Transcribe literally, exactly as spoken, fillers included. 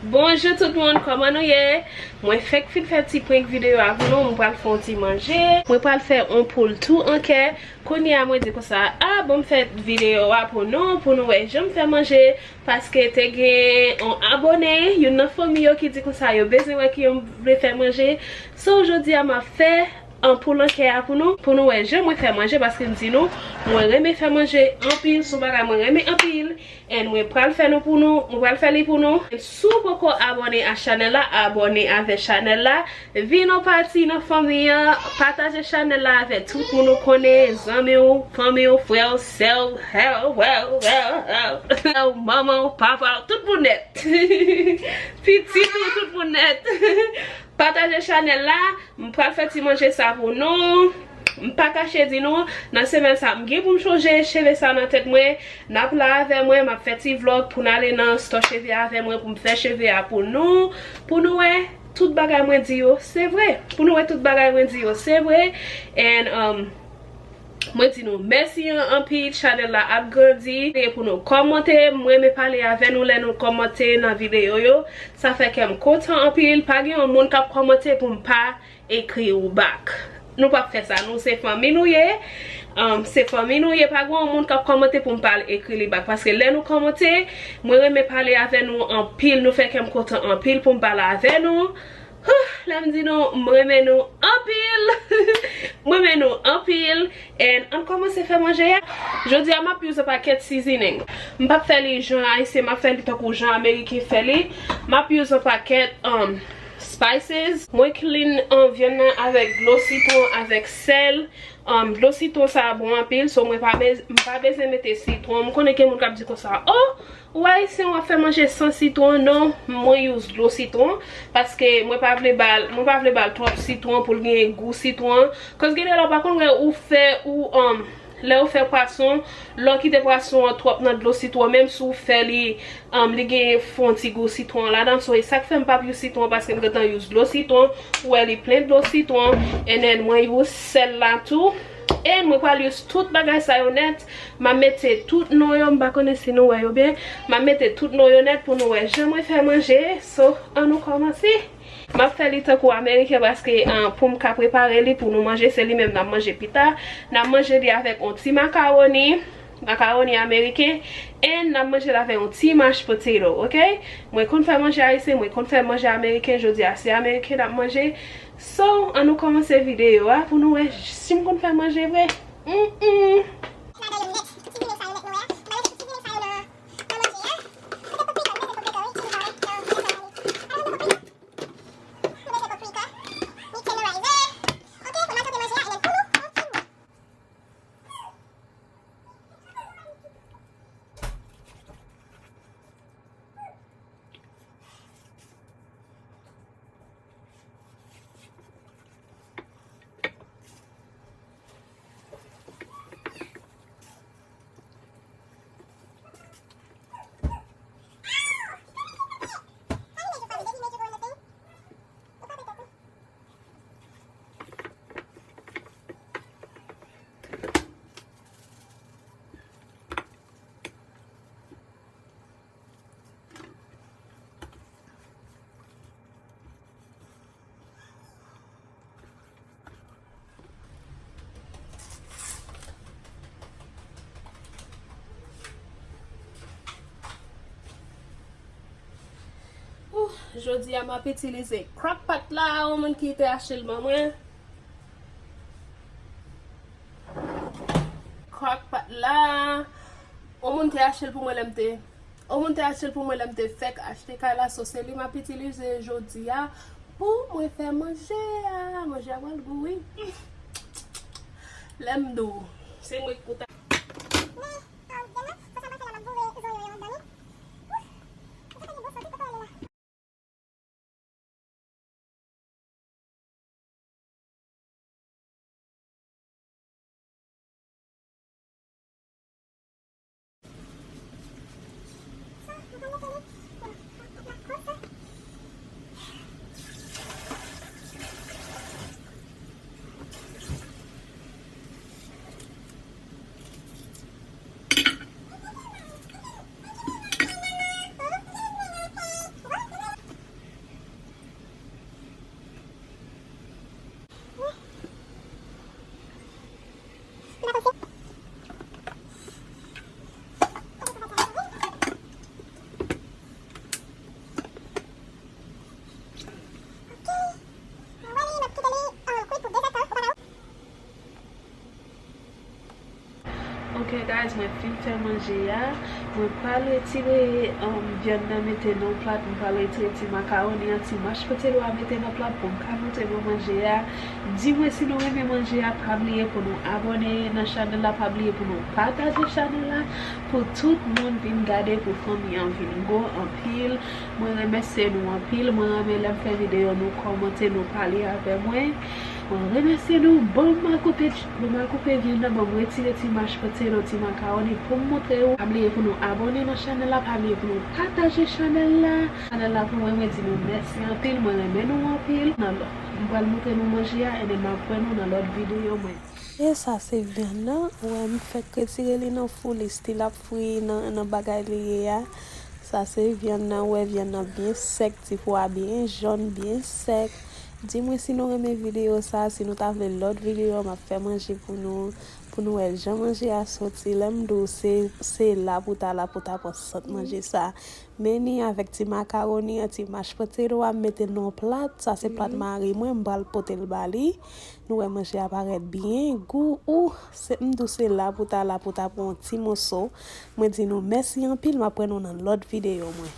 Bonjou tout moun, kòman nou ye? Mwen fèk fin fè ti prank videyo a pou nou, mwen pral fè yon ti manje. Mwen pral fè yon poul tou an kè. Kounye a mwen di konsa, a bon, m fè videyo a pou nou, pou nou wè jan m fè manje. Paske te gen yon abòne, youn nan fanmi yo ki di konsa yo bezwen wè kijan m vle fè manje. So, jodi a m ap fè yon poul an kè a pou nou, pou nou wè jan mwen fè manje, paske m di nou, mwen renmen fè manje anpil, se yon bagay mwen renmen anpil. And mwen pral fè nou pou nou, mwen pral fè li pou nou. Si w poko abòne a chanèl la, abòne avè chanèl la. Vin yon pati nan fanmi an, pataje chanèl la avè tout moun ou konnen, zanmi w, fanmi w, frè w, sè w, frè w, frè w, frè w, frè w, manman w, papa w, tout moun nèt. Pitit ou, tout moun nèt. Pataje chanèl la, m pral fè ti manje sa pou nou. M pa kache di nou, nan semèn sa, m gen pou m chanje cheve sa nan tèt mwen. N ap la avè mwen, m ap fè ti vlòg pou n ale nan stò cheve avè mwen, pou m fè cheve a pou nou, pou nou wè tout bagay mwen di yo, se vre. Pou nou wè tout bagay mwen di yo, se vre. And, um, mwen di nou mèsi an anpil, chanèl la ap grandi. E pou nou kòmante, m renmen pale avè nou lè nou kòmante nan videyo yo. Sa fè kè m kontan anpil. Pa gen yon moun k ap kòmante pou m pa ekri ou back. Nou p ap fè sa, nou se fanmi nou ye. Um, se fanmi nou ye, pa gen yon moun k ap kòmante pou m pa al ekri li back. Paske lè nou kòmante, mwen renmen pale avè nou anpil, nou fè kè m kontan anpil pou m pale avè nou. Huh, lè m di nou, m renmen nou anpil. M renmen nou anpil. And ann kòmanse fè manje a. Jodi a, m ap use yon pakèt seasoning. M p ap fè li jan ayisyen, m ap fè li tankou jan ameriken fè li. M ap use yon pakèt, um, spices. Mwen clean, um, vyann nan avèk dlo sitwon, avèk sèl. Um, dlo sitwon sa a bon anpil, so mwen pa bez-, m pa bezwen mete sitwon. M konnen gen moun k ap di konsa, "Oh, ou ayisyen w ap fè manje san sitwon?" Non, mwen use dlo sitwon, paske mwen pa vle ba l, mwen pa vle ba l twòp sitwon pou l gen gou sitwon. Cause gen de lè w pa konn wè ou fè, ou, um, lè ou fè pwason, lè w kite pwason an twòp nan dlo sitwon, menm si w fè li, um, li gen fon ti gou sitwon ladan. So, e sa k fè m p ap use sitwon, paske m gentan use dlo sitwon. Ou wè li plen dlo sitwon. And then mwen use sèl la tou. E mwen pral use tout bagay sa yo nèt. M ap mete tout non yo, m pa konnen si nou wè yo byen. M ap mete tout non yo nèt pou nou wè jan mwen fè manje. So, ann nou kòmanse. M ap fè li tankou ameriken paske, ah, pou m ka prepare li pou nou manje, se li menm n ap manje pita. N ap manje li avèk yon ti makawoni, makawoni ameriken, and n ap manje l avèk yon ti mash potato, ok? Mwen konn fè manje ayisyen, mwen konn fè manje ameriken, jodi a se ameriken n ap manje. So, ann nou kòmanse videyo a pou nou wè si m konn fè manje vre. Mm, mm. Ouh, jodi a m ap itilize Crock-Pot la, yon moun ki te achte l ban mwen. Crock-Pot la, yon moun te achte l pou mwen lè m te, yon moun te achte l pou mwen lè m te fèk achte kay la, so se li m ap itilize jodi a pou mwen fè manje a. Manje a pral gou wi. Lè m di w, se mwen ki kouta. Guys, mwen fin fè manje a. Mwen pral retire um, vyann nan mete nan plat. Mwen pral retire ti makawoni an, ti mash potato a mete nan plat pou m ka montre nou manje a. Di mwen si nou renmen manje a, pa bliye pou nou abòne nan chanèl la, pa bliye pou nou pataje chanèl la pou tout moun vin gade, pou fanmi an vin gwo anpil. Mwen remèsye nou anpil. Mwen renmen lè m fè videyo, nou kòmante, nou pale avè mwen. Mwen remèsye nou. Bon, m al koupe, bon, m al koupe vyann nan, bon, m retire ti mash potato, ti makawoni pou m montre ou. Pa bliye pou nou abòne nan chanèl la, pa bliye pou nou pataje chanèl la. Chanèl la pou mwen, mwen di nou mèsi anpil, mwen renmen nou anpil. Nan lòt, m pral montre nou manje a, and then m ap wè nou nan lòt videyo mwen. E sa se vyann nan, ou wè m fèk retire li nan fou, li still ap fri nan, nan bagay li ye a. Sa se vyann nan, ou wè vyann nan byen sèk, ti po a byen jòn, byen sèk. Di mwen si nou renmen videyo sa, si nou ta vle lòt videyo, m ap fè manje pou nou, pou nou wè jan manje a soti. Lè m di w se, se la pou ta la pou ta pran sant manje sa. Men ni avèk ti makawoni an, ti mash potato a, m mete l nan yon plat. Sa se plat mari mwen, m pral pote l ba li. Nou wè manje a parèt byen gou. Ou, se, m di w se la pou ta la pou ta pran yon ti moso. Mwen di nou mèsi anpil, m ap wè nou nan lòt videyo mwen.